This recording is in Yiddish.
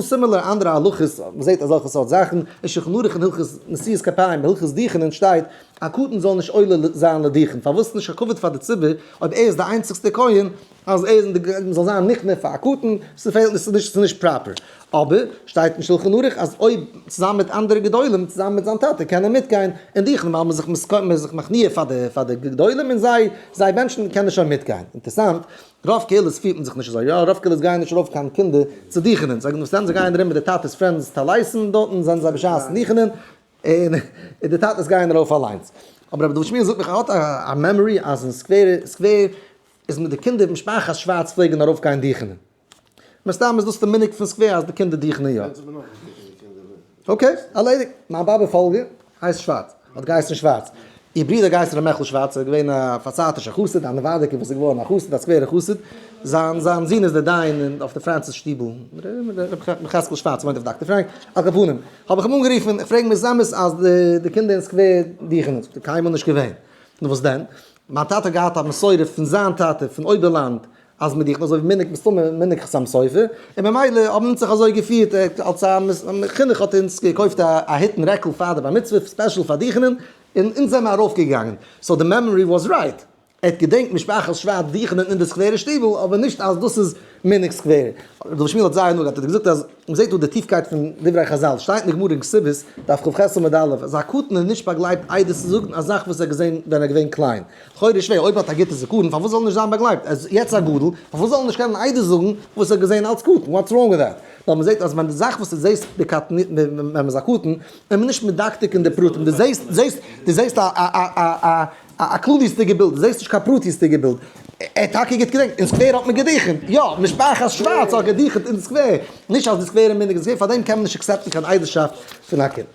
ס'דא similar אנדערע הלכות, מ'זעט אזעלכע סארט זאכן, אין שולחן ערוך אין הלכות נשיאת כפיים, הלכות דוכנ'ען שטייט, א קטן זאל נישט עולה זיין לדוכן, פארוואס נישט א כבוד פאר די ציבור, אויב ער איז די איינציגסטע כהן, אז ער איז אין די, מ'זאל זיין נכנע פאר א קטן, ס'פעלט נישט, ס'איז נישט proper. אבער, שטייט אין שולחן ערוך אז אויב צוזאמען מיט אנדערע גדולים, צוזאמען מיט זיין טאטע, קען ער מיטגיין אין דוכן, ווייל מ'איז זיך מ'איז זיך מכניע פאר די פאר די גדולים און זיי זיי בענטשן קען ער שוין מיטגיין. אינטערסאנט, רוב קהילות פירט מען זיך נישט אזוי, יא רוב קהילות גייען נישט ארויף קיין קינדער צו דוכענען, זיי גייען זיי גייען ארום מיט די טאטעס friends טלית'ן דארטן זענען זיי בשעת דוכענען, און די טאטעס גייען ארויף אליינס. אבער רבי דוד שמואל זאגט מיך ער האט א memory אז אין סקווער סקווער איז מיט די קינדער משפחת שווארץ פלעגן ארויף גיין דוכענען. מסתם איז דאס די מנהג פון סקווער אז די קינדער דוכענען יא. okay, ערלעדיגט. מיין באבע פאלגע הייסט שווארץ. האט געהייסן שווארץ. איר ברודער געהייסן ר' מעכל שווארץ, ער איז געווען א פארצייטישער חסיד, א נאווארדיקער וואס איז געווארן א חסיד, א סקווערער חסיד. זיין זיין זון איז דער דיין אויף די פרענסיס שטיבל, ר' יחזקאל שווארץ וואוינט אויף דאקטער פרענק. על כל פנים, האב איך אים אנגערופן, איך פרעג אים איז אמת אז די קינדער אין סקווער דוכענען? זאגט ער קיינמאל נישט געווען. נו וואס דען? מיין טאטע האט געהאט א מסורה פון זיין טאטע פון אויבערלאנד אז מ'דוכנ'ט אזוי ווי מנהג מסתמא מנהג חתם סופר, און ממילא האבן אונז זיך אזוי געפירט, אלס א חינוך האט אונז געקויפט א הוט און רעקל פאר די בר מצוה special פאר דוכענען, און אונז זעמער ארויף געגאנגען, so די memory was right, ער האט געדענקט משפחת שווארץ דוכענען אין די סקווערע שטיבל, אבער נישט אז דאס איז מנהג סקווער. ר' שמואל האט זייער הנאה געהאט, ער האט געזאגט אז מ'זעט דא די טיפקייט פון דברי חזל, שטייט אין די גמרא אין כתובות, דף כ"ח עמוד א', אז א קטן איז נישט באגלייבט עדות צו זאגן א זאך וואס ער האט געזען ווען ער איז געווען קליין. לכאורה שווער, אויב האט א גוטע זכרון פארוואס זאל ער נישט זיין באגלייבט? ער איז יעצט א גדול, פארוואס זאל ער נישט קענען עדות זאגן וואס ער האט געזען אלס קטן? What's wrong with that? נאר מ'זעט אז ווען די זאך וואס דו זעסט בקטנות ווען מ'איז א קטן, איז מען נישט מדקדק אין די פרטים, דו זעסט זעסט דו זעסט א א א א א כלליות'דיגע בילד, דו זעסט נישט קיין פרטיות'דיגע בילד. ער האט טאקע גוט געדענקט, אין סקווער האט מען געדוכנ'ט, יא, משפחת שווארץ האט געדוכנ'ט אין סקווער, נישט אז די סקווערע מנהג איז געווען, פארדעם קען מען נישט accept ן קיין עדות'שאפט פון א קינד.